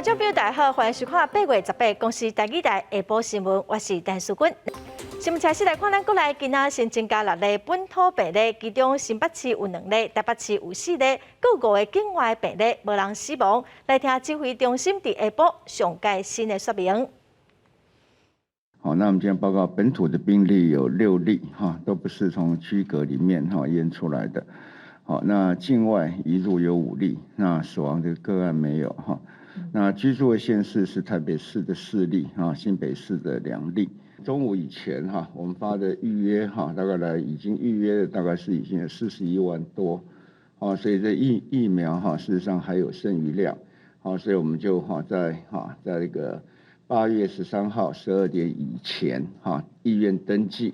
觀眾朋友大家好，歡迎收看8月18公視台語台下晡新聞，我是陳淑君。新聞開始來看，咱國內今仔新增加六例本土病例，其中新北市有兩例，台北市有四例，閣有五个境外病例，無人死亡。來聽指揮中心佇下晡上蓋新的說明。好，那我們今天報告本土的病例有六例，哈，都不是從區隔裡面哈驗出來的。好，那境外移入有五例，那死亡的個案沒有哈。那居住的縣市是台北市的四例，哈，新北市的兩例。中午以前哈，我們發的預約哈，大概來已經預約的大概是已經有41萬多，啊，所以這疫苗哈，事實上還有剩餘量，好，所以我們就哈在哈在這個8月13號12點以前哈，意願登記，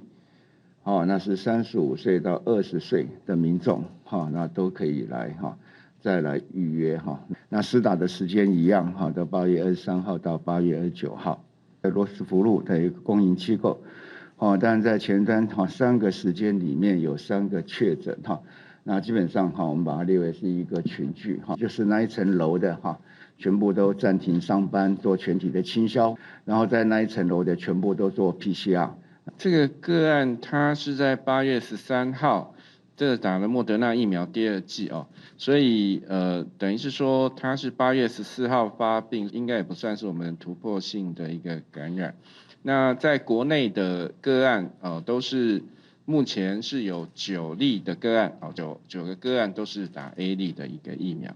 好，那是35歲到20歲的民眾哈，那都可以來哈。再來預約哈，那施打的時間一樣哈，到8月23號到8月29號，在羅斯福路的一個公營機構，哦，但在前端哈三個時間裡面有三個確診哈，那基本上哈，我們把它列為是一個群聚哈，就是那一層樓的哈，全部都暫停上班，做全體的清消，然後在那一層樓的全部都做 PCR。這個個案它是在8月13號。這個打了莫德納疫苗第二劑哦，所以等於是說他是8月14號發病，應該也不算是我們突破性的一個感染。那在國內的個案哦，都是目前是有九例的個案哦，九個個案都是打 A Z 的一個疫苗。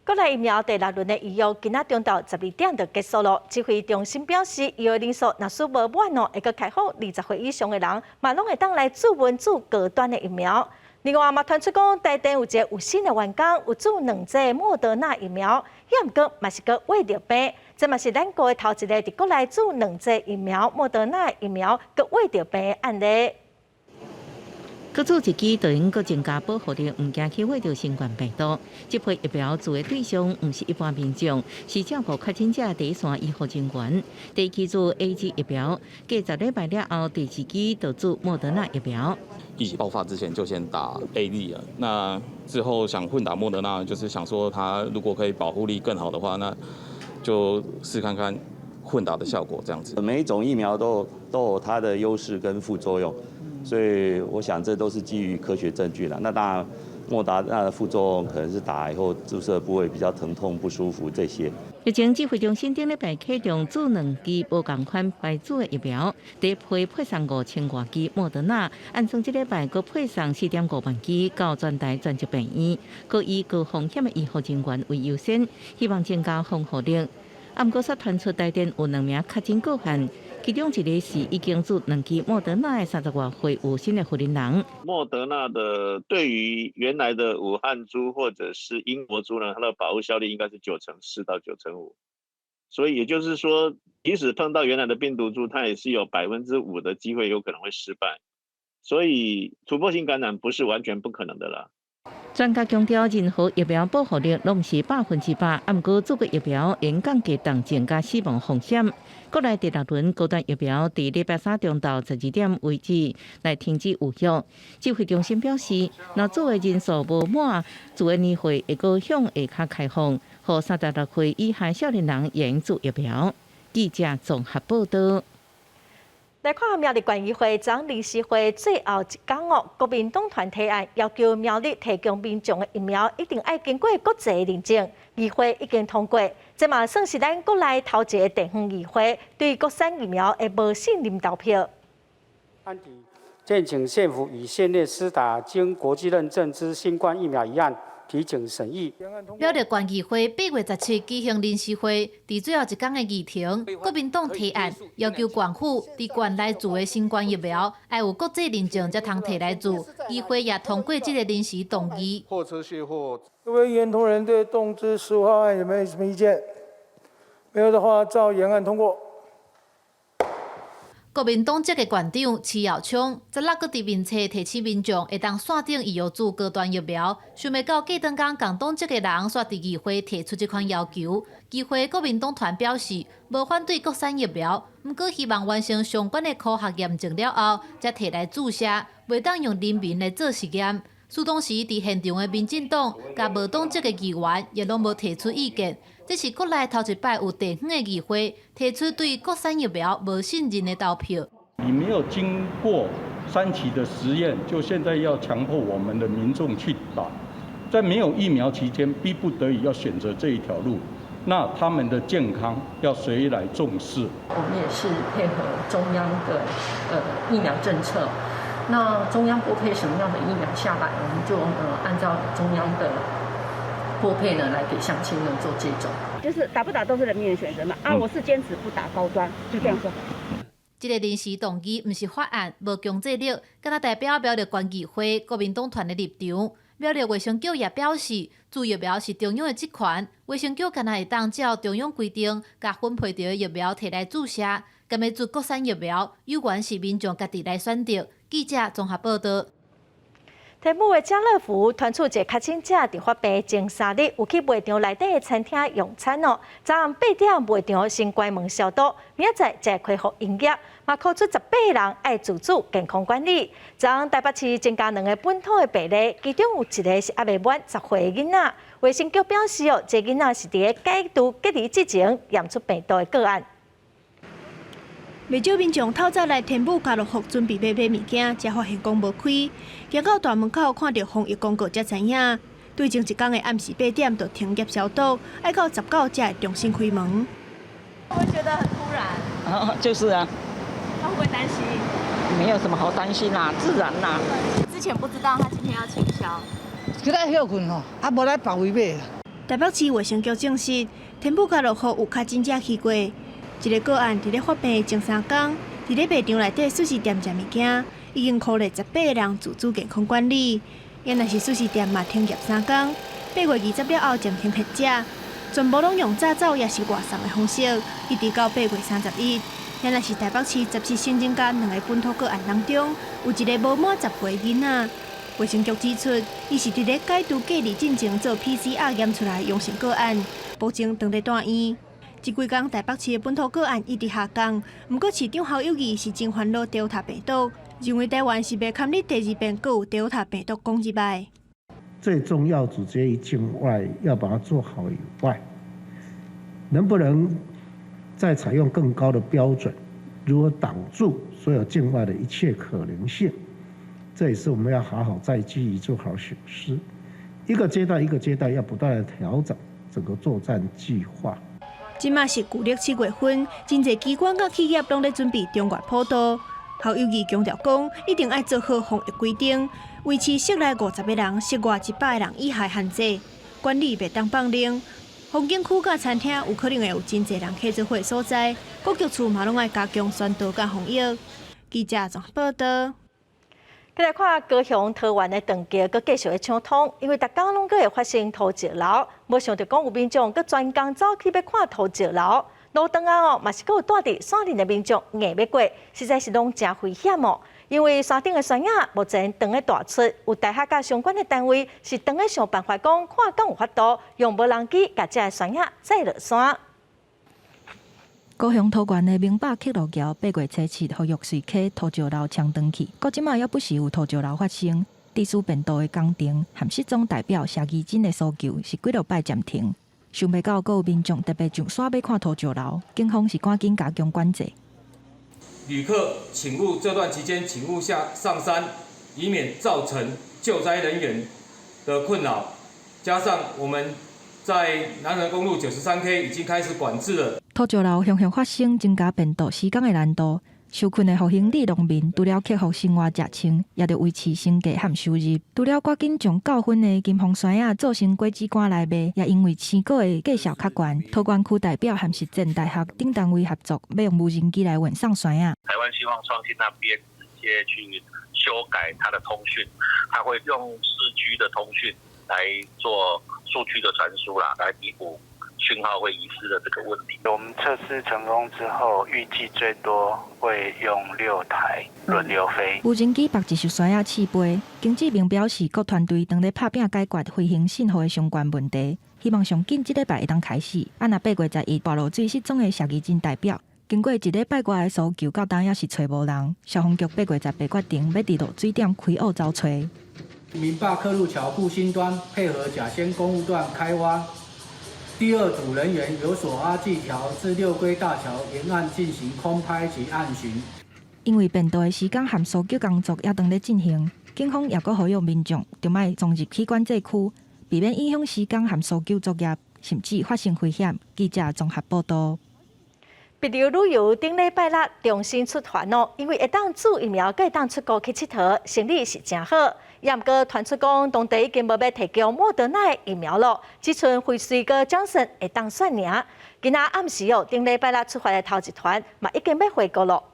國內疫苗第六輪的預約，今仔中晝12點就結束囉。指揮中心表示，預約人數若是無滿哦，會閣開放20歲以上的人，嘛攏會當來諮詢注高端的疫苗。另外嘛，傳出講台電有一个有心的員工有注兩劑莫德納疫苗，抑毋過嘛是閣穢著病，這嘛是咱國的頭一个佇國內注兩劑疫苗莫德納疫苗閣穢著病的案例。閣注一劑就能閣增加保護力，毋驚去穢著新冠病毒。這批疫苗注的對象毋是一般民眾，是照顧確診者第一線醫護人員。第一劑注 A Z 疫苗，過10禮拜了後，第二劑就注莫德納疫苗。疫情爆發之前就先打 A Z 了，那之後想混打莫德納，就是想說它如果可以保護力更好的話，那就試看看混打的效果這樣子。每一種疫苗都有它的優勢跟副作用。所以我想這都是基於科學證據啦。那當然，莫德納的副作用可能是打以後注射部位比較疼痛不舒服這些。疫情指揮中心頂禮拜啟動注兩劑無仝款牌子的疫苗，第一批配送5000外劑莫德納，按算這禮拜閣配送4.5萬劑到全台專責病院，閣以高風險的醫護人員為優先，希望增加防護力。啊，毋過煞傳出台電有兩名確診個案。其中一个是已經注兩劑莫德納的30外歲有新的婦人。莫德納的對於原來的武漢株或者是英國株呢，它的保護效力應該是9.4%到9.5%，所以也就是說，即使碰到原來的病毒株，它也是有5%的機會有可能會失敗，所以突破性感染不是完全不可能的啦。專家強調，任何疫苗保護力攏毋是100%，啊，毋過注過疫苗會降低重症佮死亡風險。國內第六輪高端疫苗佇禮拜三中晝12點為止來停止預約。指揮中心表示，若注的人數無滿，自年會會閣向下跤開放，予36歲以下少年人會用注疫苗。記者綜合報道。來看苗栗縣議會昨臨時會最後一工哦，國民黨團提案要求苗栗提供民眾的疫苗一定愛經過國際認證，議會已經通過，這嘛算是咱國內頭一个地方議會對國產疫苗的無信任投票。建請縣府以縣內施打經國際認證之新冠疫苗一案提請審議。苗栗縣議會8月17舉行臨時會，佇最後一工的議程，國民黨提案要求縣府佇縣內注的新冠疫苗愛有國際認證才通提來注。議會也通過這個臨時動議。貨車卸貨。各位議員同仁對動資15號案有沒有什麼意見？沒有的話，照原案通過。國民黨籍的縣長徐耀昌，十六閣佇面冊提醒民眾會當線頂預約注高端疫苗，想袂到隔頓工共黨籍的人煞佇議會提出這款要求。議會國民黨團表示，無反對國產疫苗，毋過希望完成相關的科學驗證了後，才提來注射，袂當用人民來做實驗。事當時佇現場的民進黨佮無黨籍的議員也攏無提出意見。這是國內頭一擺有地方的議會提出對國產疫苗無信任的投票。你沒有經過三期的實驗，就現在要強迫我們的民眾去打，在沒有疫苗期間，逼不得已要選擇這一條路，那他們的健康要誰來重視？我們也是配合中央的疫苗政策。那中央撥配什麼樣的疫苗下來，我們就按照中央的撥配呢，來給鄉親們做接種。就是打不打都是人民的選擇嘛。啊，我是堅持不打高端，就這樣說。這個臨時動議毋是法案，無強制力，敢若代表苗栗縣議會國民黨團的立場。苗栗衛生局也表示，注疫苗是中央的職權，衛生局敢若會當照中央規定，共分配著的疫苗提來注射。敢欲注國產疫苗，猶原是民眾家己來選擇。記者綜合報道。天母的家樂福傳出一个確診者佇發病前3日有去賣場內底的餐廳用餐哦。昨暗8點賣場先關門消毒，明仔載才會恢復營業。嘛，扣出18人愛自主健康管理。昨昏台北市增加兩个本土的病例，其中有一个是猶未滿10歲的囡仔。衛生局表示哦，這个囡仔是佇咧解除隔離之前驗出病毒的個案。袂少民眾透早來天母家樂福準備欲買物件，才發現講無開。行到大門口，看著防疫公告才知影，對前一工的暗時8點就停業消毒，愛到19才會重新開門。會不會覺得很突然？啊，就是啊。他會不會擔心？沒有什麼好擔心啦，自然啦。之前不知道他今天要清消。起來歇睏吼，啊無來別位買。台北市衛生局證實，天母家樂福有確診者去過。一个個案佇咧發病前3工，佇咧賣場內底速食店食物件，已經鼓勵18個人自主健康管理。也若是速食店嘛停業3工，8月20了後暫停核食，全部攏用紮走，抑是外送的方式，一直到8月31。也若是台北市14新增加兩个本土個案當中，有一个無滿10歲囡仔。衛生局指出，伊是佇咧解除隔離進前做 PCR 驗出來陽性個案，目前正佇住院。這幾工台北市的本土個案一直下降，毋過市長侯友宜是真煩惱 Delta 病毒，認為台灣是袂堪得第二遍閣有 Delta 病毒攻入來。最重要，取決於境外要把它做好以外，能不能再採用更高的標準，如何擋住所有境外的一切可能性？這也是我們要好好再繼續做好審視，一個階段一個階段要不斷的調整整個作戰計劃。這馬是舊曆7月份，真濟機關佮企業攏咧準備中元普渡。侯友宜強調講，一定愛做好防疫規定，維持室內50個人、室外100個人以下限制，管理袂當放寬。風景區佮餐廳有可能會有真濟人客做伙所在，各局處嘛攏愛加強宣導佮防疫。記者綜合報道。再來看高雄桃園的長橋，閣繼續咧搶通，因為逐工攏閣會發生土石流，無想著講有民眾閣專工走去欲看土石流，路當仔哦，嘛是閣有蹛佇山頂的民眾硬欲過，實在是攏誠危險哦。因為山頂的山仔目前正咧大出，有大學佮相關的單位是正咧想辦法講，看敢有法度用無人機共這个山仔載落山。高雄桃園的明霸客路橋8月初7，予玉穗溪土石流沖斷去，閣這馬猶不時有土石流發生。致使便道的工程和失蹤代表謝宜真的搜救是幾落擺暫停。想袂到，閣有民眾特別上山欲看土石流，警方是趕緊加強管制。旅客請勿這段期間請勿下上山，以免造成救災人員的困擾。加上我們在南橫公路93K 已經開始管制了。土石流常常發生，增加便道施工的難度。受困的復興里農民，除了克服生活食穿，也著維持生計和收入。除了趕緊將夠粉的金鳳山仔做成果子乾來賣，也因為生果的價數較懸。桃園區代表和實踐大學等單位合作，欲用無人機來運送山仔。台灣希望創新那邊直接去修改它的通訊，它會用4G 的通訊來做數據的傳輸啦，來彌補訊號會遺失的這個問題。我們測試成功之後，預計最多會用6台輪流飛。無人機縛一艘山仔試飛，金志明表示，各團隊正咧拍拚解決飛行信號的相關問題，希望上緊這禮拜會當開始。啊，若8月11跋落水失蹤的謝宜真代表，經過一禮拜外的搜救，到今猶是揣無人。消防局8月18決定欲佇落水點開挖走揣。民壩客路橋復興端配合甲仙工務段開挖，第二組人員由索阿濟橋至六龜大橋沿岸進行空拍及岸巡。因為便道的時間和搜救工作猶當咧進行，警方也閣呼籲民眾，著莫衝入去管制區，避免影響時間和搜救作業，甚至發生危險。記者綜合報道。帛琉旅遊頂禮拜六重新出團哦，因為會當注疫苗，閣會當出國去𨑨迌，生理是誠好。也毋過傳出講，當地已經無欲提供莫德納疫苗咯，只賰輝瑞佮強生會當選爾。今仔暗時哦，頂禮拜六出發的頭一團嘛已經欲回國咯。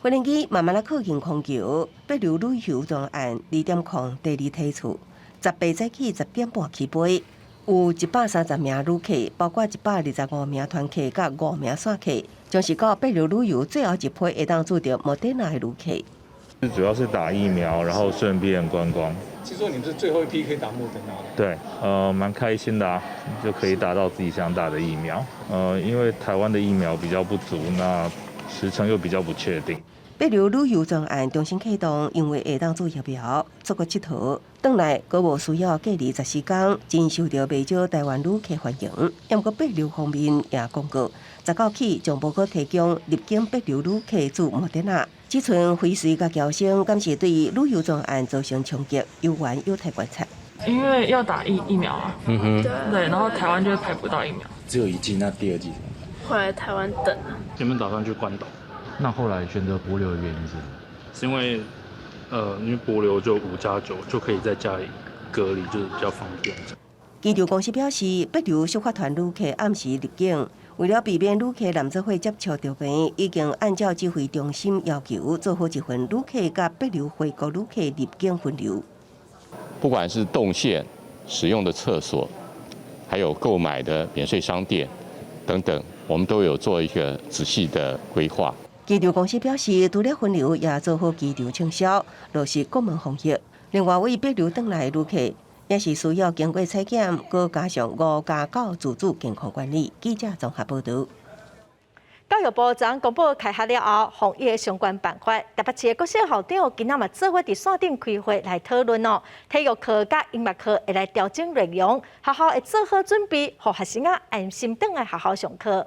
飛行機慢慢仔靠近空橋，帛琉旅遊專案2.0第二梯次，18早起10點半起飛，有130名旅客，包括125名團客佮五名散客，將是到帛琉旅遊最後一批會當注著莫德納的旅客。主要是打疫苗，然後順便觀光。聽說你們是最後一批可以打莫德納的。對，蠻開心的啊，就可以打到自己想打的疫苗。因為台灣的疫苗比較不足，那時程又比較不確定。帛琉旅遊專案重新啟動，因為會當注疫苗出國𨑨迌，轉來閣無需要隔離14天，真受著袂少台灣旅客歡迎。毋過帛琉方面也公告，19起將無閣提供入境帛琉旅客注莫德納。這陣輝瑞佮喬生，敢是對旅遊專案造成衝擊，猶原有待觀察。因為要打疫苗啊，對，然後台灣就排不到疫苗。只有一劑，那第二劑怎麼辦？回來台灣等啊。原本打算去關島。那後來選擇帛琉的原因是？是因為，因為帛琉就5加9就可以在家裡隔離，就是比較方便。機場公司表示，帛琉出發團旅客暗時入境，為了避免旅客濫做伙接觸著病，已經按照指揮中心要求做好一份旅客佮帛琉回國旅客入境分流。不管是動線、使用的廁所，還有購買的免稅商店等等，我們都有做一個仔細的規劃。機場公司表示，除了分流，也做好機場清消，落實國門防疫。另外，為帛琉轉來的旅客，也是需要經過採檢，閣加上5加9自主健康管理。記者綜合報道。教育部昨公布開學了後防疫的相關辦法，台北市的國小校長今仔嘛做伙佇線頂開會來討論哦。體育課佮音樂課會來調整內容，學校會做好準備，予學生仔安心轉來學校上課。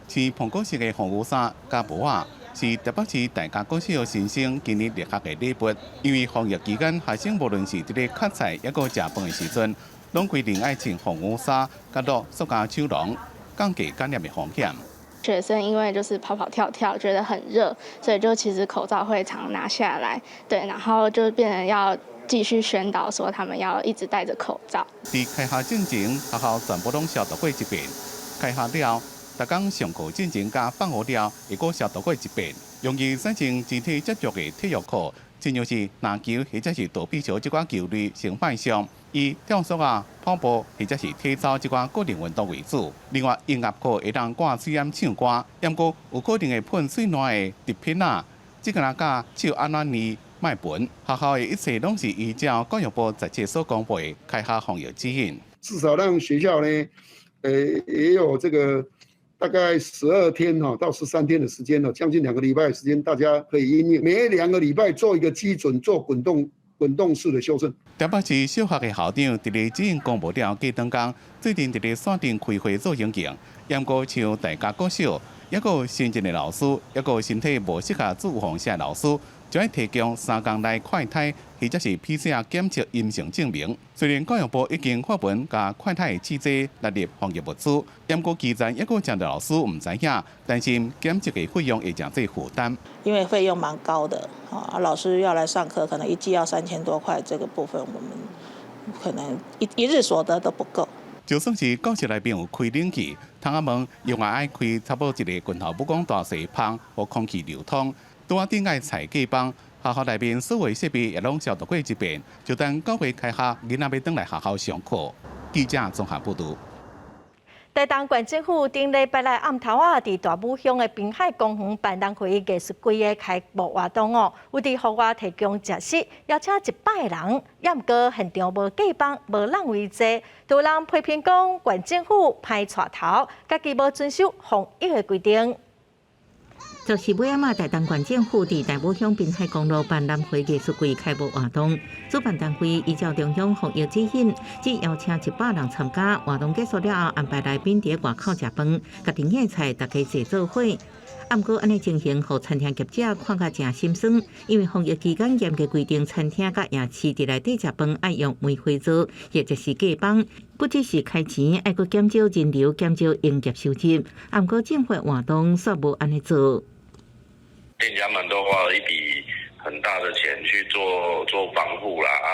穿澎古式的防護衫佮帽仔，是台北市大家國小新生今年入學的禮物。因為防疫期間，學生無論是佇咧囥菜，抑閣食飯的時陣，攏規定愛穿防護衫，佮戴塑膠手籠，降低感染的風險。學生因為就是跑跑跳跳，覺得很熱，所以就其實口罩會常拿下來，對，然後就變成要繼續宣導說他們要一直戴著口罩。佇開學進前，學校全部攏消毒過一遍。開學了後，逐工上課進前佮放學了，會閣消毒過一遍。容易產生肢體接觸的體育課，親像是籃球或者是躲避球這款球類先擺上，以跳繩啊、跑步或者是體操這款個人運動為主。另外，音樂課會當掛喙罨唱歌，毋過有可能會噴喙內的滴片仔，這個若佮手按怎捏，莫歕。學校的一切攏是依照教育部十七所公布的開學防疫指引。至少讓學校呢，也有這個大概12天哈到13天的時間了，將近2個禮拜的時間，大家可以因應每2個禮拜做一個基準，做滾動式的修正。台北市小學的校長佇咧指引公布了後，隔當工最近佇咧線頂開會做研究，毋過像大家國小，抑閣有新進的老師，抑閣有身體無適合注預防針的老師，就愛提供3工內快篩或者是 PCR 檢測陰性證明。雖然教育部已經發文共快篩的試劑納入防疫物資，毋過基層抑閣誠濟老師毋知影，擔心檢測的費用會誠濟負擔。因為費用蠻高的，啊，老師要來上課，可能一劑要3000多塊，這個部分我們可能一日所得都不夠。就算是教室內面有開冷氣，窗仔門猶原愛開差不多一个拳頭拇公大細縫，予空氣流通。桌仔頂愛踩過枋，學校內面所有設備也攏消毒過一遍，就等9月開學，囡仔欲轉來學校上課。記者綜合報導。台東縣政府頂禮拜六暗頭仔，佇大武鄉的濱海公園辦人回藝術季的開幕活動哦，有佇戶外提供食食，邀請100人，也毋過現場無隔板、無人位坐，都有人批評講縣政府歹帶頭，家己無遵守防疫的規定。就是尾仔嘛，台東縣政府佇大武鄉濱海公路辦南迴藝術季開幕活動，主辦單位依照中央防疫指引，只邀請100人參加。活動結束了後，安排來賓佇外口食飯，家己夾菜，大家坐做伙。毋過按呢情形，予餐廳業者看甲誠心酸，因為防疫期間嚴格規定，餐廳佮夜市佇內底食飯愛用煤火灶或者是隔板，不只是開錢，愛閣減少人流，減少營業收入。毋過政府活動煞無按呢做。店家們都花了一筆很大的錢去做做防護啦，啊，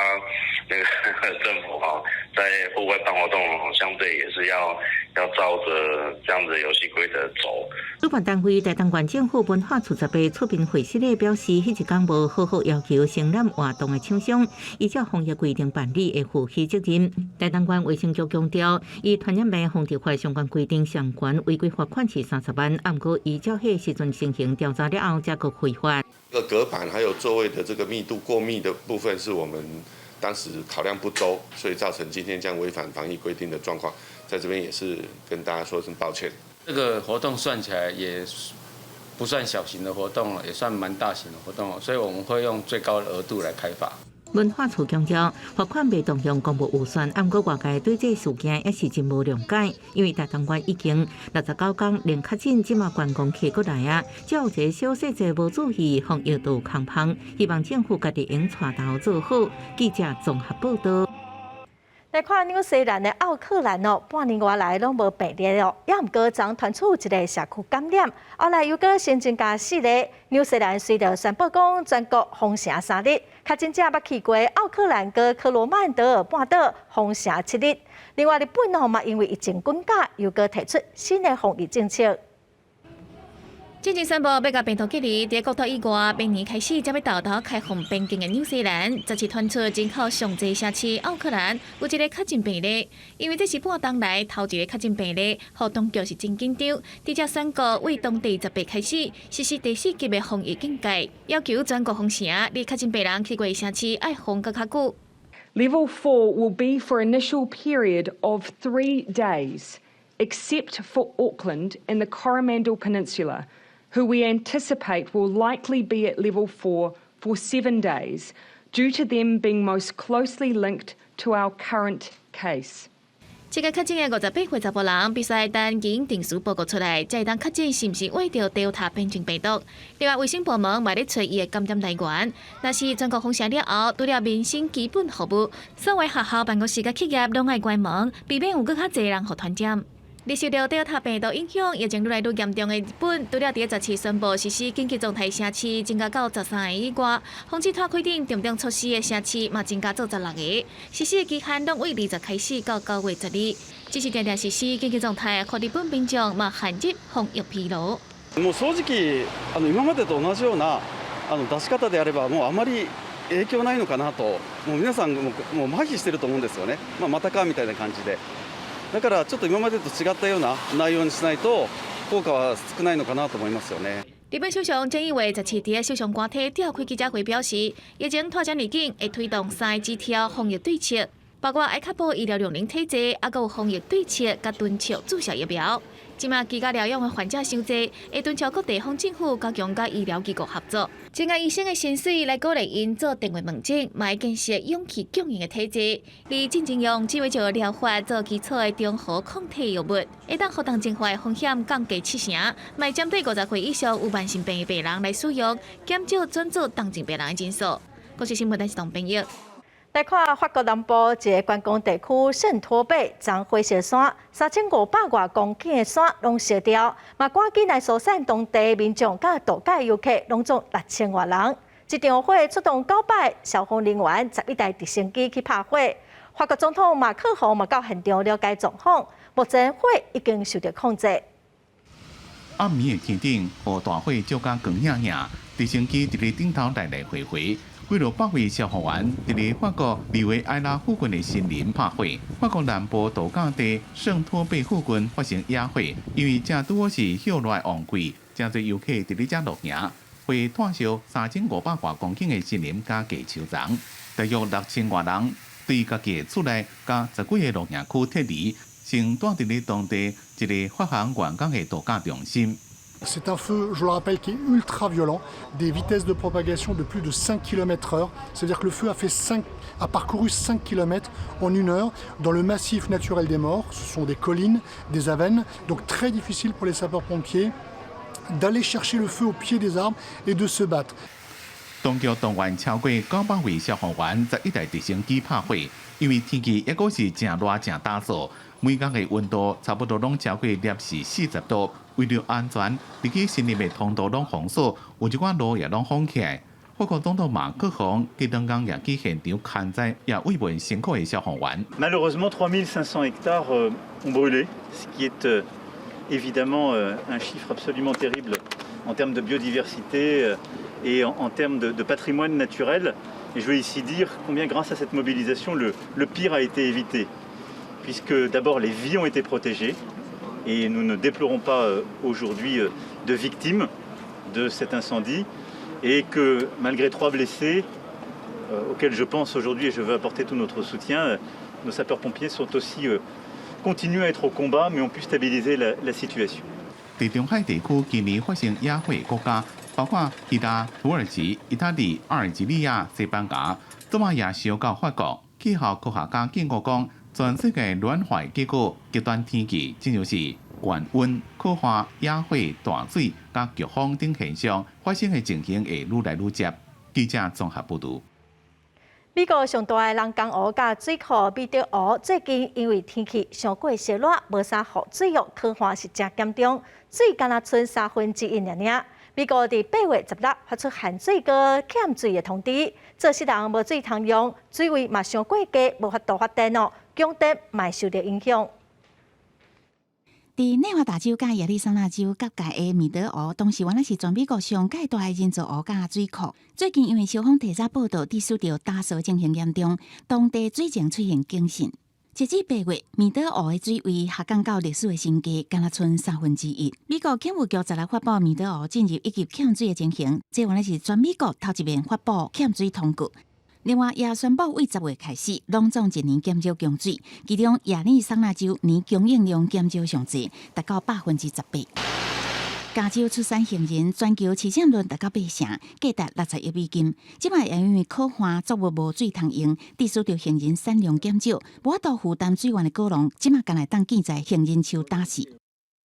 那個政府哈在戶外辦活動，相對也是要照着這樣子遊戲規則走。主辦單位台東縣政府文化處十八出面會釋咧表示，彼一工無好好要求承攬活動的廠商，依照防疫規定辦理，會負起責任。台東縣衛生局強調，依傳染病防治法相關規定，相關違規罰款是30萬，毋過依照彼時陣情形調查了後，才閣開罰。個隔板還有座位的這個密度過密的部分，是我們當時考量不周，所以造成今天這樣違反防疫規定的狀況，在這邊也是跟大家說聲抱歉。這個活動算起來也不算小型的活動了，也算蠻大型的活動，所以我們會用最高的額度來開罰。文化處強調，罰款袂動用公務預算，毋過外界對這事件也是真無諒解，因為台東縣已經69天零確診，這馬觀光客閣來啊，只要有一個小細節無注意，防疫就有空縫。希望政府家己用帶頭做好。記者綜合報道。來看紐西蘭的奧克蘭哦，半年外來攏無病例哦，也毋過昨傳出一个社區感染，後來又閣新增加四個。紐西蘭隨著宣布講全國封城3日，確診者捌去過奧克蘭佮科羅曼德爾半島封城7日。另外日本哦嘛，因為疫情滾加，又閣提出新的防疫政策。之前宣布欲共病毒隔離，佇國土以外，明年開始才欲沓沓開放邊境的紐西蘭，這次傳出人口上濟城市奧克蘭有一個確診病例，因為這是半冬來頭一个確診病例，予當局是真緊張，直接宣告對當地18開始實施第四級的防疫警戒，要求全國封城，你確診病人去過城市愛封閣較久。 Level 4 will be for initial period of 3 days, except for Auckland and the Coromandel Peninsula, who we anticipate will likely be at level 4 for 7 days, due to them being most closely linked to our current case. 這个確診的58歲查埔人，必須愛等基因定序報告出來，才會當確診是毋是秽著 Delta 變種病毒。另外，衛生部門嘛咧揣伊的感染來源。若是全國封城了後，除了民生基本服務，所有學校、辦公室佮企業攏愛關門，避免有閣較濟人予傳染。而受到 Delta 病毒影響，疫情愈來愈嚴重的日本，除了佇17宣布實施緊急狀態城市增加到13个以外，防止拖規定重點措施的城市嘛增加做16個，實施的期限攏對20開始到9月12。只是定定實施緊急狀態，予日本民眾嘛陷入防疫疲勞。もう正直今までと同じような出し方であればもうあまり影響ないのかなと、もう皆さんもう麻痺してると思うんですよね。まあまたかみたいな感じで。だからちょっと今までと違ったような内容にしないと効果は少ないのかなと思いますよね。日本首相菅義偉17佇首相官邸召開記者會表示，疫情拖遮爾緊，會推動三个指標防疫對策，包括愛確保醫療量能體制，抑閣有防疫對策，佮敦促注射疫苗。這馬居家療養的患者傷濟，會敦促各地方政府加強佮醫療機構合作，增加醫生的薪水來鼓勵𪜶做電話問診，嘛會建設氧氣供應的體制。而進前用雞尾酒療法做基礎的中和抗體藥物，會當予重症化的風險降低七成，嘛會針對50歲以上有慢性病的病人來使用，減少轉做重症病人的人數。國視新聞電視董編譯。來看法國南部一个觀光地區聖托貝，昨火燒山，3500外公頃的山攏燒掉，嘛趕緊來疏散當地民眾佮度假遊客，攏總6000外人。這場火出動900消防人員、11台直升機去拍火。法國總統馬克宏嘛到現場了解狀況，目前火已經受到控制。暗暝的天頂，予大火照甲光影影，直升機佇咧頂頭來來回回。幾落百位消防員佇咧法國利維埃拉附近的森林拍火。法國南部度假地聖托貝附近發生野火，因為正拄好是歇熱旺季，誠濟遊客佇咧遮露營，火湠燒3500外公頃的森林佮低樹叢，大約6000外人對家己的厝內佮十幾个露營區撤離，先蹛佇咧當地一个發行觀光的度假中心。C'est un feu, je le rappelle, qui est ultra violent, des vitesses de propagation de plus de 5 km heure. C'est-à-dire que le feu a parcouru 5 km en une heure dans le massif naturel des Maures. Ce sont des collines, des avennes, donc très difficile pour les sapeurs-pompiers d'aller chercher le feu au pied des arbres et de se battre. 當局動員超過900位消防員，11台直升機拍火，因為天氣抑閣是誠熱誠焦燥，每工的溫度差不多攏超過攝氏40度。為著安全，入去森林的通道攏封鎖，有一寡路也攏封起來。法國總統馬克宏這兩工也去現場勘災，也慰問辛苦的消防員。 Malheureusement, 3500 hectares ont brûlé, ce qui est évidemment un chiffre absolument terrible en termes de biodiversité et en termes de patrimoine naturel. Et je veux ici dire combien grâce à cette mobilisation, le pire a été évité, puisque d'abord les vies ont été protégées, et nous ne déplorons pas aujourd'hui de victimes de cet incendie, et que malgré trois blessés, auxquels je pense aujourd'hui et je veux apporter tout notre soutien, nos sapeurs-pompiers sont aussi continuent à être au combat, mais ont pu stabiliser la situation. 地中海地區今年發生野火國家，包括希臘、土耳其、意大利、阿爾及利亞、西班牙，這擺也燒到法國。氣候科學家警告講，全世界暖化結果，極端天氣，親像是懸溫、洘旱、野火、大水、佮颶風等現象發生的情形會愈來愈捷。記者綜合報導。美國上大的人工湖佮水庫米德湖最近因為天氣傷過燒熱，無啥雨水哦，乾旱是誠嚴重，水干焦賰三分之一爾爾。美國佇8月16發出限水佮欠水的通知，做死人無水通用，水位嘛傷過低，無法度發電哦，供電嘛會受著影響。佇內華達州佮亞利桑那州結界的米德湖，當時原來是全美國上蓋大的人造湖佮水庫。最近因為消防提早報到，致使著焦燒情形嚴重，當地水情出現警訊。截至8月，米德湖的水位下降到歷史的新低，干焦賰三分之一。美國警務局十六發布米德湖進入一級欠水的情形，這原來是全美國頭一遍發布欠水通告。另外，也宣布對10月開始，攏總一年減少供水，其中亞利桑那州年供應量減少上濟，達到18%。加州出產杏仁全球市佔率達到八成，價值60億美金。這擺也因為洘旱作物無水通用，致使著杏仁產量減少，無法度負擔水源的果農，這擺干焦會當見在杏仁樹打死。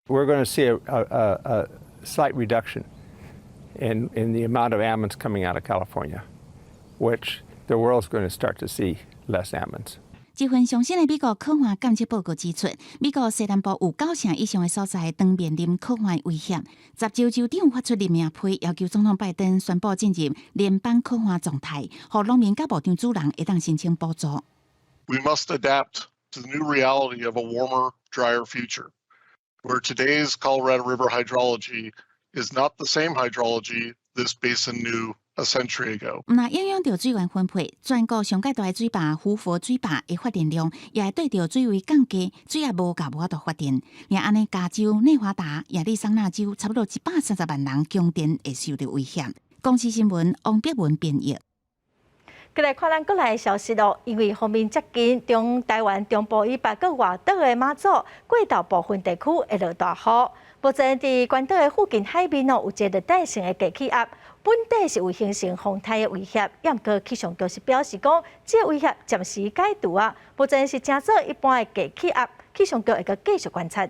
We're going to see a slight reduction in the amount of almonds coming out of California, which the world's going to start to see less almonds. 這份上新的美國洘旱監測報告指出，美國西南部有九成以上的所在當面臨洘旱危險。10州州長發出任命批，要求總統拜登宣布進入聯邦洘旱狀態，予農民佮牧場主人會當申請補助。 We must adapt to the new reality of a warmer, drier future, where today's Colorado River hydrology is not the same hydrology this basin knew a century ago. 毋但影響著水源分配，全國上蓋大的水壩胡佛水壩的發電量，也會對著水位降低，水壓無夠無法度發電。若按呢，加州、內華達、亞利桑那州差不多130萬人供電會受著威脅。公視新聞王碧文編譯。過來看咱國內的消息囉，因為鋒面接近中台灣中部以北佮外島的馬祖，過晝部分地區會落大雨。目前佇關島的附近海面哦，有一個熱帶性的低氣壓，本底是有形成風颱的威脅。毋過氣象局是表示講，這個威脅暫時解除啊。目前是成做一般的低氣壓，氣象局會閣繼續觀察。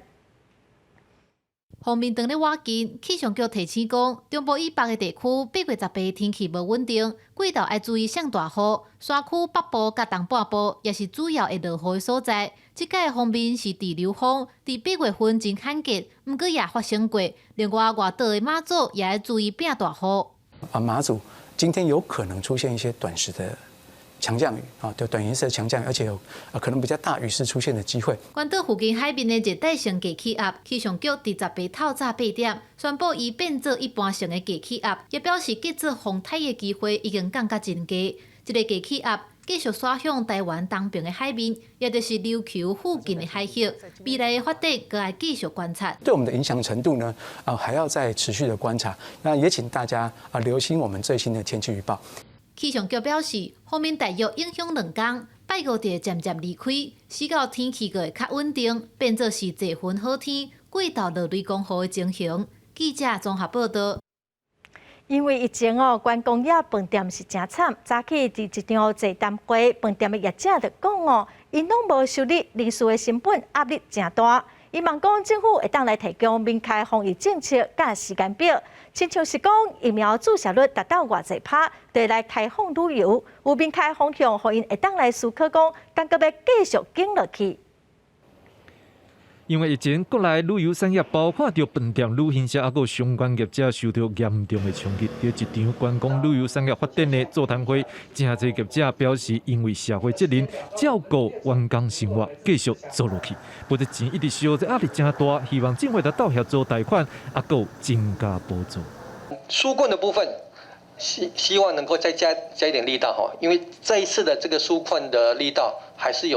鋒面當咧倚近，氣象局提醒講，中部以北的地區8月18天氣無穩定，過晝愛注意上大雨。山區北部佮東半部也是主要會落雨的所在。這擺的鋒面是對流風，佇8月份真罕見，毋過也發生過。另外，外島的馬祖也愛注意變大雨。啊，馬祖今天有可能出現一些短時的強降雨啊，對短延時的強降雨，而且有可能比較大雨勢出現的機會。關島附近海面的熱帶性低氣壓，氣象局佇18透早8點宣布，伊變做一般性的低氣壓，也表示結做風颱的機會已經降甲真低。這個低氣壓繼續徙向台灣東邊的海面，也就是琉球附近的海域，未來的發展閣愛繼續觀察。對我們的影響程度呢？啊，還要再持續的觀察。那也請大家啊留心我們最新的天氣預報。氣象局表示，鋒面大約影響2工，拜五就會漸漸離開，時到天氣閣會較穩定，變做是濟雲好天，過晝落雷公雨的情形。記者綜合報道。因為疫情哦，觀光業飯店是誠慘。早起佇一場座談會，飯店的業者就講哦，𪜶攏無收入，人事的成本壓力誠大。伊望講政府會當來提供明確防疫政策佮時間表，親像是講疫苗注射率達到偌濟趴，就會來開放旅遊，有明確方向，予𪜶會當來思考講，敢閣欲繼續經落去。因為疫情，國內旅遊產業包括著飯店、旅行社，抑閣有相關業者受著嚴重的衝擊。佇一場觀光旅遊產業發展的座談會，誠濟業者表示，因為社會責任，照顧員工生活，繼續做落去。不過錢一直燒，這壓力誠大，希望政府會當協助貸款，抑閣有增加補助。紓困的部分，希望能夠再加一點力道哈，因為這一次的這個紓困的力道還是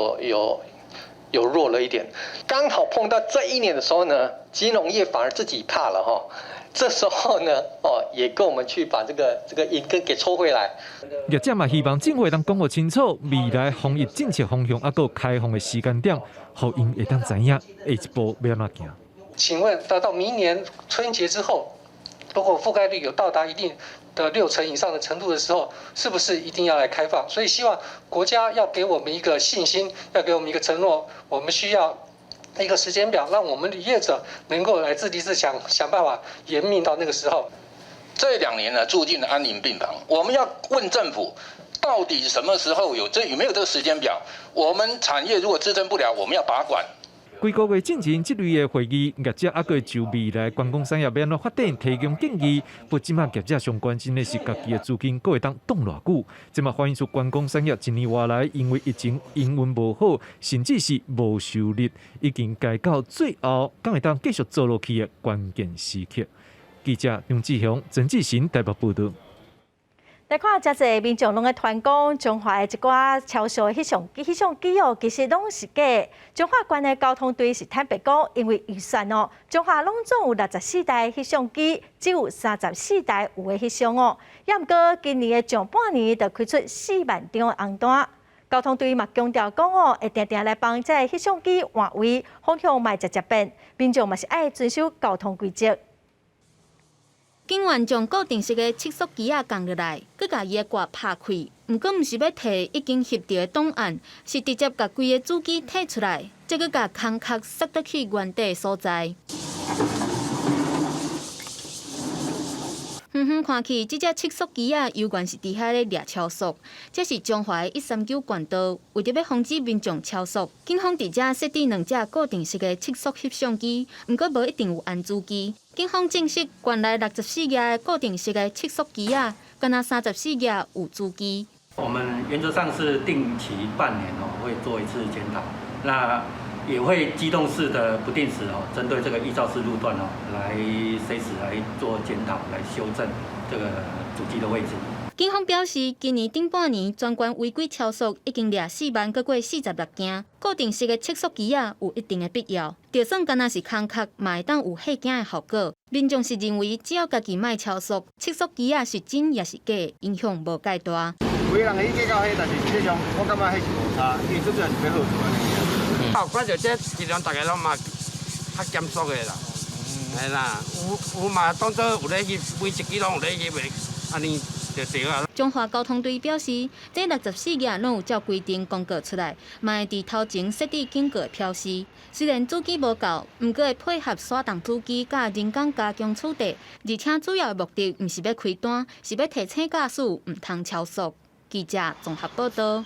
有弱了一點，剛好碰到這一年的時候呢，金融業反而自己怕了哈。這時候呢，哦，也跟我們去把這個銀根給抽回來。業者嘛希望政府會當講予清楚，未來防疫政策方向，抑閣開放的時間點，予𪜶會當知影下一步欲按怎行。請問，到明年春節之後，如果覆蓋率有到達一定的6成以上的程度的時候，是不是一定要來開放？所以希望國家要給我們一個信心，要給我們一個承諾，我們需要一個時間表，讓我們的業者能夠來自立自強，想辦法延命到那個時候。這2年呢，住進了安寧病房。我們要問政府，到底什麼時候有沒有這個時間表？我們產業如果支撐不了，我們要拔管。幾個月進前，這類的會議，業者抑閣就未來觀光產業欲按怎發展提供建議。不過，這馬業者上關心的是家己的資金閣會當擋偌久。這嘛反映出觀光產業一年外來，因為疫情營運無好，甚至是無收入，已經來到最後，敢會當繼續做落去的關鍵時刻。記者張志雄、陳志成台北報導。來看，誠濟民眾攏咧傳講，彰化的一寡超速翕相機哦，其實攏是假。彰化縣的交通隊是坦白講，因為預算哦，彰化攏總有64台翕相機，只有34台有咧翕相哦。抑毋過今年的上半年就開出4萬張紅單。交通隊嘛強調講哦，會定定來幫這翕相機換位，方向莫直直變。民眾嘛是愛遵守交通規則。警員將固定式的測速機仔降落來，閣共伊的蓋拍開。毋過毋是欲提已經翕著的檔案，是直接共規个主機提出來，再閣共空殼塞倒去原底所在。遠遠看去，這隻測速機仔猶原是佇遐咧掠超速。這是彰化的139縣道，為著欲防止民眾超速，警方佇遮設置兩隻固定式的測速翕相機，毋過無一定有安主機。警方證實，縣內64架固定式的測速機仔，干焦34架有主機。我們原則上是定期半年哦，會做一次檢討，那也會機動式的不定時哦，針對這個易肇事路段哦，來隨時來做檢討，來修正這個主機的位置。警方表示，今年頂半年全縣違規超速已經掠4萬閣過46件，固定式的測速機仔有一定的必要。就算干焦是空殼，嘛會當有嚇驚的效果。民眾是認為，只要家己莫超速，測速機仔是真抑是假，影響無蓋大。有的人會計較彼，但是實際上我感覺彼是無差，因為最主要是欲好做按呢。啊，看著這盡量逐家攏嘛較減速的啦，係啦，有嘛當做有咧翕，每一支攏有咧翕的，按呢就對啊。彰化交通隊表示，這64架攏有照規定公告出來，嘛會佇頭前設置警告標示。雖然主機無夠，毋過會配合徙動主機佮人工加強取締，而且主要的目的毋是欲開單，是欲提醒駕駛毋通超速。記者綜合報道。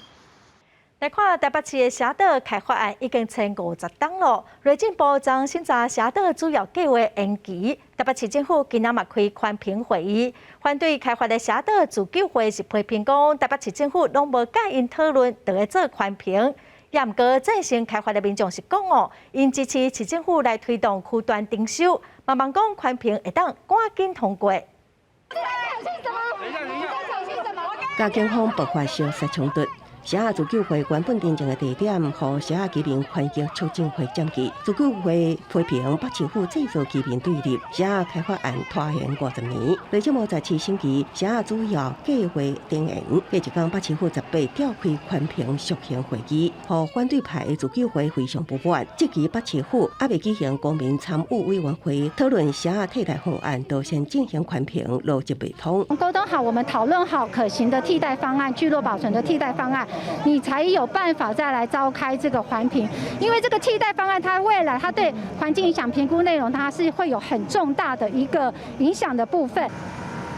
來看台北市的社道開發案已經簽50冬囉。內政部昨審查社道主要計畫延期，台北市政府今仔嘛開環評會議，反對開發的社道自救會是批評講，台北市政府攏無佮𪜶討論，就咧做環評。也毋過贊成開發的民眾是講哦，𪜶支持市政府來推動區段徵收，嘛望講環評會當趕緊通過。佮警方爆發相殺衝突。社仔自救會原本訂定的地點，予社仔居民權益促進會佔據。自救會批評北市府製造居民對立，社仔開發案拖延50年。內政部17審議社仔主要計劃定案，過一工北市府18召開環評肅刑會議，予反對派的自救會非常不滿，質疑北市府猶未舉行公民參與委員會討論社仔替代方案，就先進行環評，邏輯袂通。溝通好，我們討論好可行的替代方案，聚落保存的替代方案，你才有辦法再來召開這個環評。因為這個替代方案，它未來它對環境影響評估內容，它是會有很重大的一個影響的部分。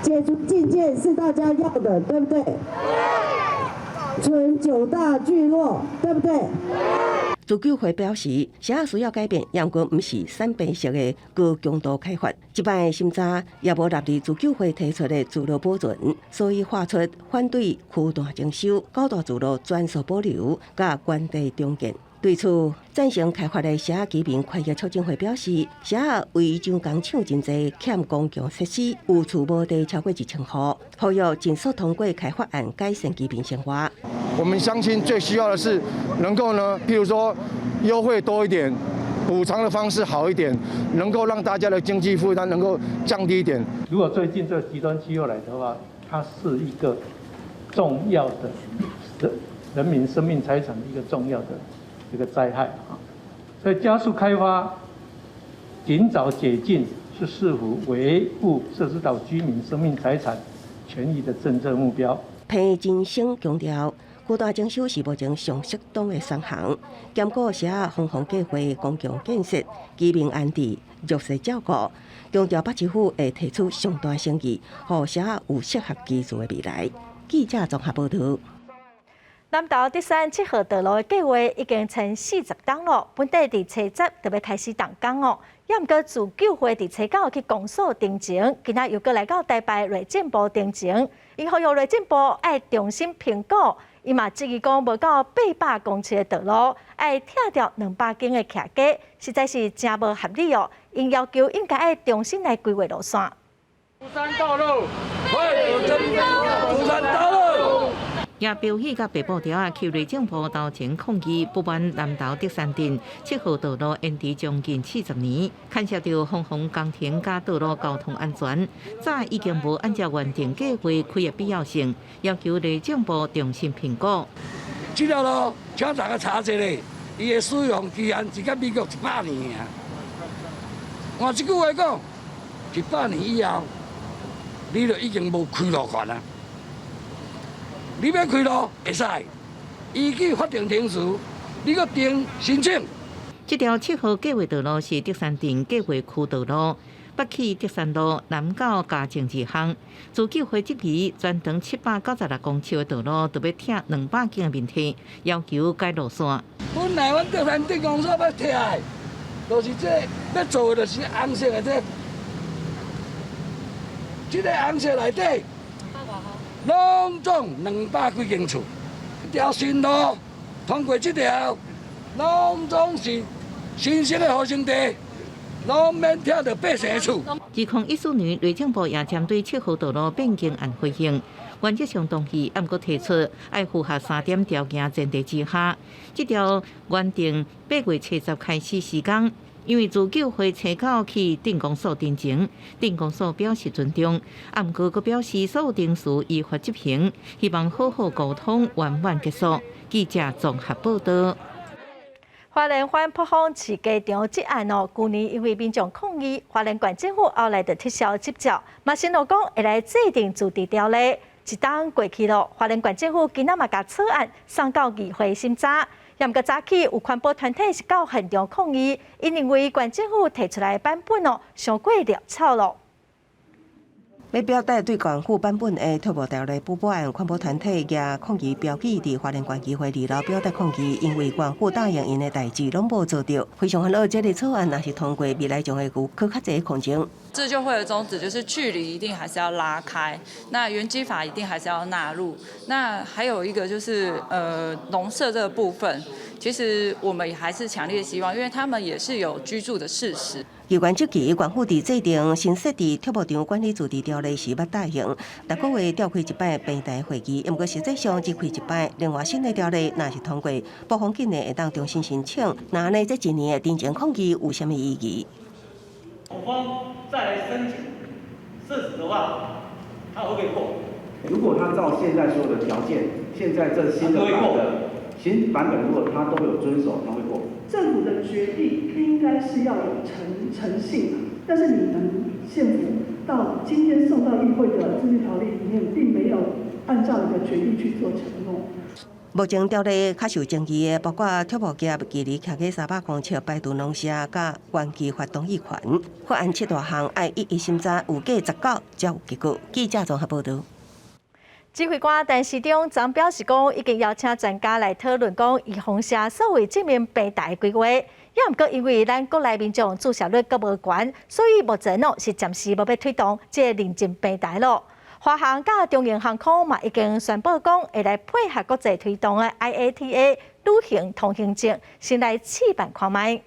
解除禁建是大家要的，對不對？存九大聚落，對不對？自救會表示，社仔需要改變，毋過毋是傘兵式的高強度開發。這擺審查也無納入自救會提出的聚落保存，所以發出反對區段徵收、九大聚落專屬保留、佮原地重建。對此，贊成開發的社仔居民權益促進會表示，社仔違章工廠真濟，欠公共設施，有厝無地超過1000戶，呼籲盡速通過開發案，改善居民生活。我們鄉親最需要的是能夠呢，譬如說優惠多一點，補償的方式好一點，能夠讓大家的經濟負擔能夠降低一點。如果最近這極端氣候來的話，它是一個重要的人民生命財產的一個重要的一個災害啊，所以加速開發、盡早解禁，是市府維護設置島居民生命財產權益的政策目標。彭金生強調，區段徵收是目前上適當的選項，兼顧社仔防洪計劃、公共建設、居民安置、弱勢照顧，強調北市府會提出上大誠意，予社仔有適合居住的未來。記者綜合報道。南投德山7號道路的計劃已經撐40冬咯，本底佇初十就欲開始動工哦。也毋過自救會佇初九去公所陳情，今仔又閣來到台北內政部陳情，𪜶呼籲內政部愛重新評估，伊嘛質疑講無夠800公尺的道路，愛拆掉200間的徛家，實在是誠無合理哦。𪜶要求應該愛重新來規劃路線。竹山道路，竹山道路。也標語佮白布條仔去內政部頭前抗議，不滿南投德山鎮7號道路延遲將近40年，牽涉著防洪工程佮道路交通安全，早已經無按照原定計劃開的必要性，要求內政部重新評估。這條路，請大家查一下，伊的使用期限是到民國100年啊。換一句話講，100年以後，你就已經無開路權啊。你欲開路會使，依據法定程序，你閣提申請。這條7號計劃道路是德山鎮計劃區道路，北起德山路，南到嘉靖2巷。自救會質疑全長796公尺的道路，就欲拆200間的面地，要求改路線。本來阮德山鎮公所欲拆的，就是這欲做的就是紅色的這，這个紅色內底。攏總200幾間厝，這條新路通過這條，攏總是新生的予生地，攏免拆著百姓的厝。2014年，內政部也針對7號道路變更案回應，原則上同意，毋過提出愛符合三點條件前提之下，這條原定8月初十開始施工。因為自救會初九去鎮公所陳情，鎮公所表示尊重，毋過閣表示所有程序依法執行，希望好好溝通，圓滿結束。記者綜合報道。花蓮反卜風飼雞場這案哦，舊年因為民眾抗議，花蓮縣政府後來就撤銷執照，嘛承諾講會來制定自治條例。一冬過去咯，花蓮縣政府今仔嘛共草案送到議會審查。毋過早起有環保團體是到現場抗議，𪜶認為縣政府提出來的版本哦，傷過潦草咯。欲表達對縣府版本的託木條例不滿，環保團體舉抗議標語佇花蓮縣議會二樓表達抗議，因為縣府答應𪜶的代誌攏無做著，非常煩惱。這个草案若是通過，未來將會有閣較濟抗爭。自救會的宗旨就是距離一定還是要拉開，那原基法一定還是要納入。那還有一個就是農舍這個部分，其實我們也還是強烈希望，因為他們也是有居住的事實。議員質疑縣府佇制定新設置託木場管理自治條例。例是捌答應，逐個月召開一擺平台會議，毋過實際上只開一擺。另外新的條例若是通過，部分緊的會當重新申請。那按呢這一年的停證抗議有啥物意義？我方再來申請設置的話，他會不會過？如果他照現在所有的條件，現在這新的版的新版本，如果他都有遵守，他會過。政府的決定應該是要有誠信，但是你們縣府到今天送到議會的自治條例裡面，並沒有按照你的決議去做承諾。目前條例較受爭議的，包括託木業距離徛過300公尺排除農舍佮原基法同意權。法案七大項愛一一審查，預計19才有結果。記者綜合報導。指揮官陳時中昨表示講，已經邀請專家來討論講，預防射數位證明平台的規劃。也毋過因為咱國內民眾注射率閣無懸，所以目前哦是暫時無欲推動這個認證平台咯。華航佮長榮航空嘛已經宣布講，會來配合國際推動的 IATA 旅行通行證，先來試辦看覓。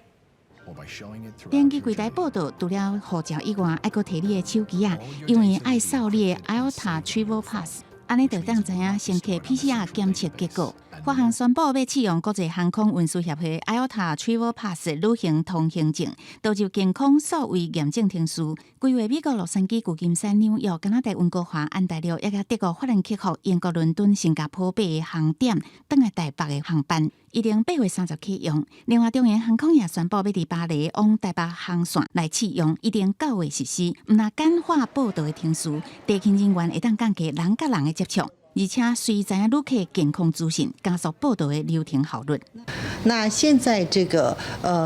登機櫃台報到，除了護照以外，愛閣提你的手機仔，因為愛掃你的 IATA Travel Pass，按呢就當知影乘客 PCR 檢測結果。華航宣布欲試用國際航空運輸協會 IATA Travel Pass 旅行通行證，導入健康數位驗證程序，規劃美國洛杉磯、舊金山、紐約、加拿大溫哥華、安大略，以及德國法蘭克福、英國倫敦、新加坡八个航點，轉來台北的航班，預定8月30啟用。另外，長榮航空也宣布欲佇巴黎往台北航線來試用，預定9月實施。毋但簡化報到的程序，地勤人員會當降低人佮人的接觸。而且隨知影旅客健康資訊，加速報到的流程效率。那現在這個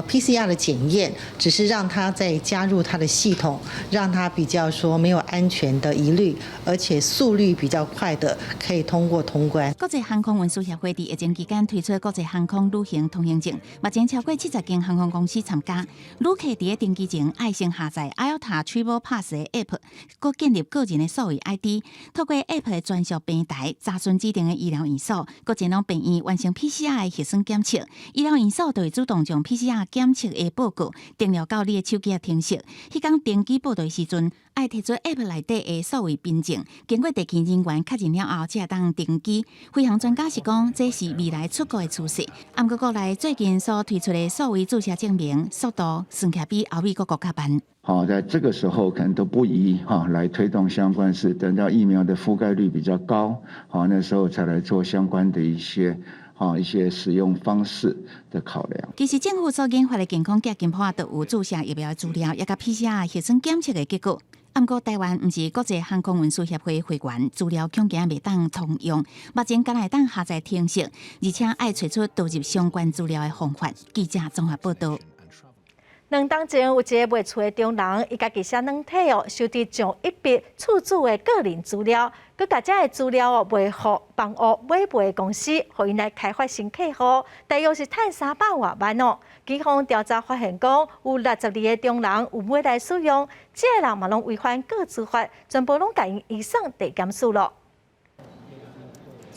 PCR 的檢驗，只是讓他再加入他的系統，讓他比較說沒有安全的疑慮，而且速率比較快的可以通過通關。國際航空運輸協會佇疫情期間推出國際航空旅行通行證，目前超過70間航空公司參加。旅客佇咧登機前愛先下載 IATA Travel Pass 的 App，閣建立個人的數位 ID，透過 App 的專屬平台查詢指定的醫療院所，閣前往病院完成 PCR 的核酸檢測。醫療院所就會主動將 PCR 檢測的報告電傳到你的手機程式。彼工登機報到的時陣，愛提出 App 內底的數位憑證，經過地勤人員確認了後，才會當登機。飛航專家是講，這是未來出國的趨勢。毋過國內最近所推出的數位注射證明，速度算起來比歐美各國較慢。好，在這個時候可能都不宜哈來推動相關事，等到疫苗的覆蓋率比較高，好，那時候才來做相關的一些使用方式的考量。其實政府所研發的健康寄金簿都有注射疫苗的資料，以及 PCR 核酸檢測的結果。毋過台灣毋是國際航空運輸協會會員，資料恐驚袂當通用。目前敢若會當下載程式，而且愛揣出導入相關資料的方法。記者綜合報導。2冬前有一个賣厝的中人，伊家己寫軟體哦，收集上億筆厝主的個人資料，閣共這个資料哦賣予房屋買賣公司，予𪜶來開發新客戶，大約是趁300外萬哦。警方調查發現，講有62個中人有買來使用，這个人嘛攏違反個資法，全部攏共𪜶移送地檢署咯。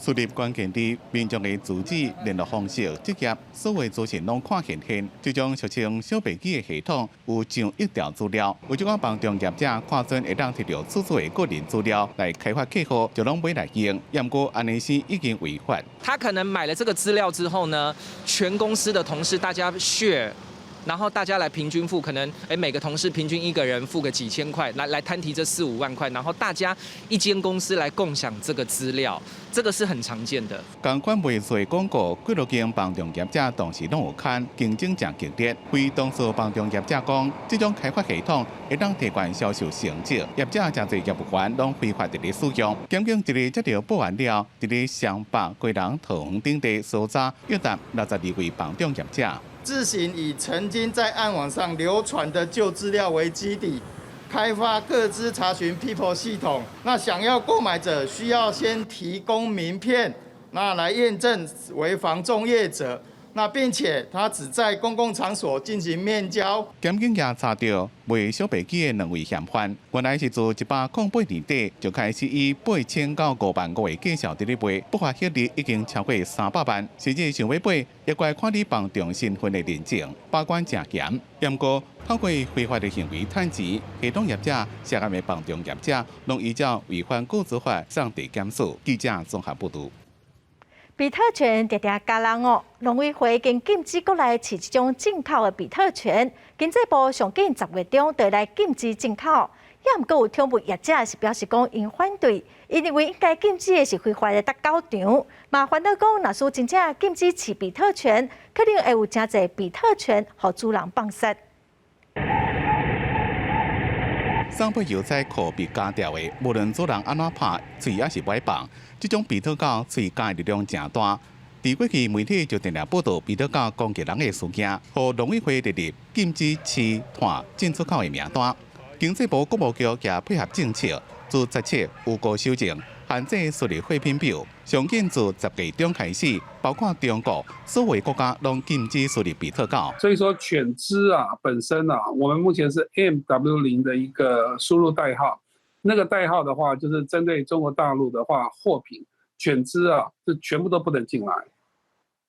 輸入關鍵字、民眾的住址、聯絡方式、職業，所有資訊攏看現現。這種俗稱小白機的系統有上億條資料，有這款房仲業者看準會當提著厝主的個人資料來開發客戶，就攏買來用。毋過按呢是已經違法。他可能買了這個資料之後呢，全公司的同事大家 share。然後大家來平均付，可能每個同事平均一個人付個幾千塊，來攤提這四五萬塊，然後大家一間公司來共享這個資料，這個是很常見的。仝款賣厝廣告，幾落間房仲業者同時攏有刊，競爭誠激烈。非當事房仲業者講，這種開發系統會當提懸銷售成績，業者誠濟業務員攏非法佇咧使用。檢警一日接著報案了，佇咧雙北、基隆、桃園等地搜查，約達62位房仲業者。自行以曾經在暗網上流傳的舊資料為基底，開發個資查詢 People 系統。那想要購買者需要先提供名片，那來驗證為房仲業者。那並且他只在公共場所進行面交。檢警也查著賣小白機的兩位嫌犯，原來是自108年底就開始以8000到5萬5的價數佇咧賣，不法獲利已經超過300萬，甚至想欲買，也該看你放長身份的認證，把關誠嚴。毋過透過非法的行為趁錢，系統業者、涉案的房仲業者，攏依照違反個資法送地檢署。記者綜合報導。比特犬定定咬人哦，農委會已經禁止國內飼這種進口的比特犬。經濟部上緊10月中就來禁止進口，也毋過有寵物業者是表示講𪜶反對，𪜶認為應該禁止的是非法的鬥狗場，嘛煩惱講，若是真正禁止飼比特犬，可能會有誠濟比特犬予主人放殺。送配油菜靠被咬著的，無論主人按怎拍，喙猶是袂放。這種比特狗喙咬的力量誠大。佇過去媒體就定定報導比特狗攻擊人的事件，予農委會列入禁止飼販進出口的名單。經濟部國貿局也配合政策，自17有過修正，限制輸入貨品表。上緊自10月中開始，包括中國所有國家攏禁止輸入比特狗。所以說犬隻啊本身啊，我們目前是 MW0的一個輸入代號，那個代號的話，就是針對中國大陸的話，貨品犬隻啊，是全部都不能進來。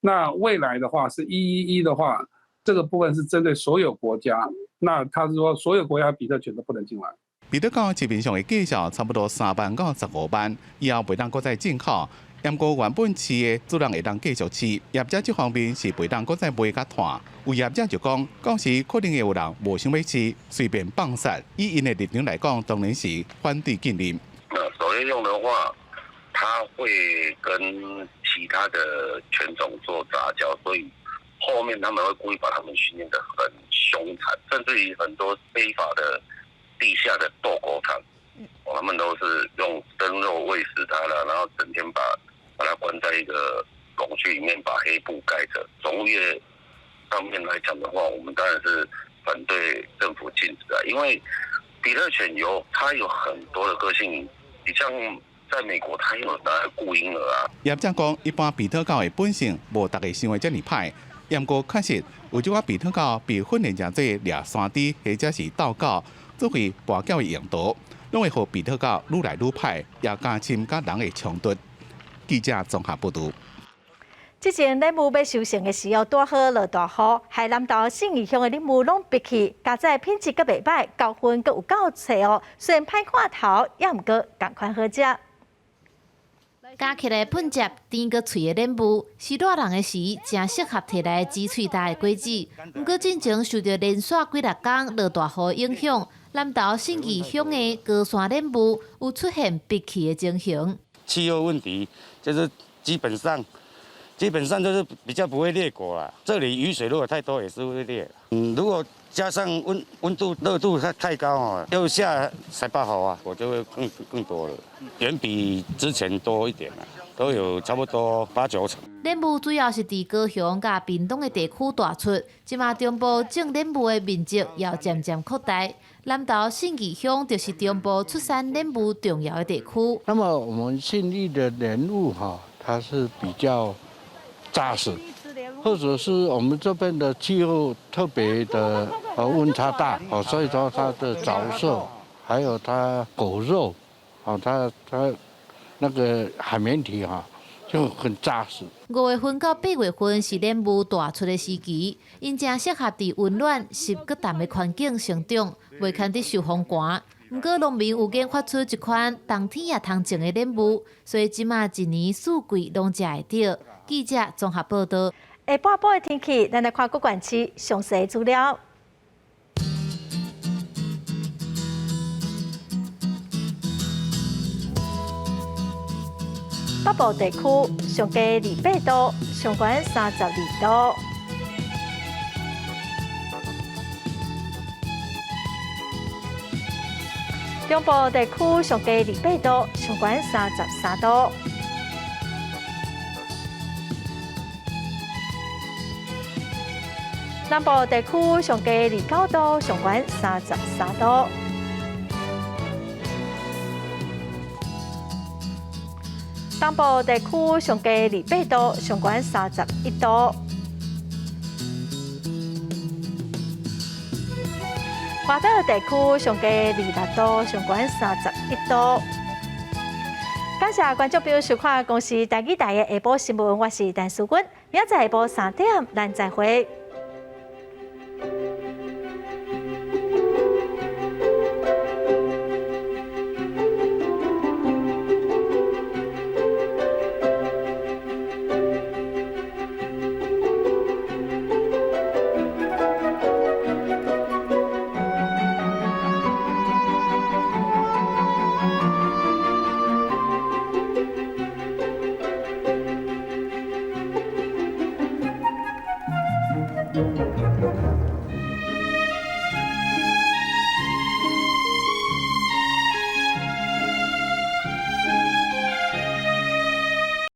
那未來的話是111的話，這個部分是針對所有國家，那他是說所有國家比特犬都不能進來。比特狗市面上的價數差不多3萬到15萬，以後袂當閣再進口。毋過原本飼的主人會當繼續飼，業者這方面是袂當閣再賣佮販。有業者就講，到時可能會有人無想欲飼，隨便放殺。以𪜶的立場來講，當然是反對禁令。那狩獵用的話，它會跟其他的犬種做雜交，所以後面他們會故意把他們訓練得很兇殘，甚至於很多非法的地下的鬥狗場，他們都是用生肉餵食它了，然後整天把它關在一個籠具裡面，把黑布蓋着。寵物業上面來講的話，我們當然是反對政府禁止啊，因為比特犬有它有很多的個性，你像在美國，它有拿來顧嬰兒啊。業者講，一般比特狗的本性無逐家想的遮爾歹，毋過確實有這寡比特狗被訓練成做掠山豬或者是鬥狗，作為跋筊的用途，攏會予比特狗愈來愈歹，也加深佮人的衝突。記者綜合報導。之前蓮霧欲收成的時候，拄好落大雨，害南投信義鄉的蓮霧攏白去，加載品質閣袂䆀，交分閣有夠濟哦。雖然歹看頭，也毋過仝款好食。咬起來噴汁甜閣脆的蓮霧，是熱人的時，誠適合提來擠喙焦的果子。毋過進前受著連紲幾若工落大雨的影響，南投信義鄉的高山蓮霧有出現白去的情形。氣候問題就是基本上就是比較不會裂果啦。這裡雨水如果太多也是會裂。如果加上溫度熱度太高哦，又下十八雨啊，果就會更多了，遠比之前多一點啦，都有差不多八九成。蓮霧主要是佇高雄佮屏東的地區大出，這馬中部種蓮霧的面積也漸漸擴大。南投信義鄉就是中部出產蓮霧重要的地區。那麼我們信義的蓮霧哈，它是比較紮實，或者是我們這邊的氣候特別的溫差大哦，所以說它的著色，還有它果肉，哦，它那個海綿體哈就很紮實。5月份到8月份是蓮霧大出的時期，𪜶誠適合佇溫暖、濕閣澹的環境生長，袂堪得受風寒。毋過農民有研發出一款冬天也通種的蓮霧，所以這馬一年四季攏食會著。記者綜合報導。下半晡的天氣，咱來看各縣市詳細資料。北部地區上低28度，上懸32度。中部地區上低28度，上懸33度。南部地區上低29度，上懸33度。東部地區上低28度，上懸31度。外島地區上低26度，上懸31度。感謝觀眾朋友收看公視台語台的下晡新聞，我是陳淑君，明仔載下晡3點，咱再會。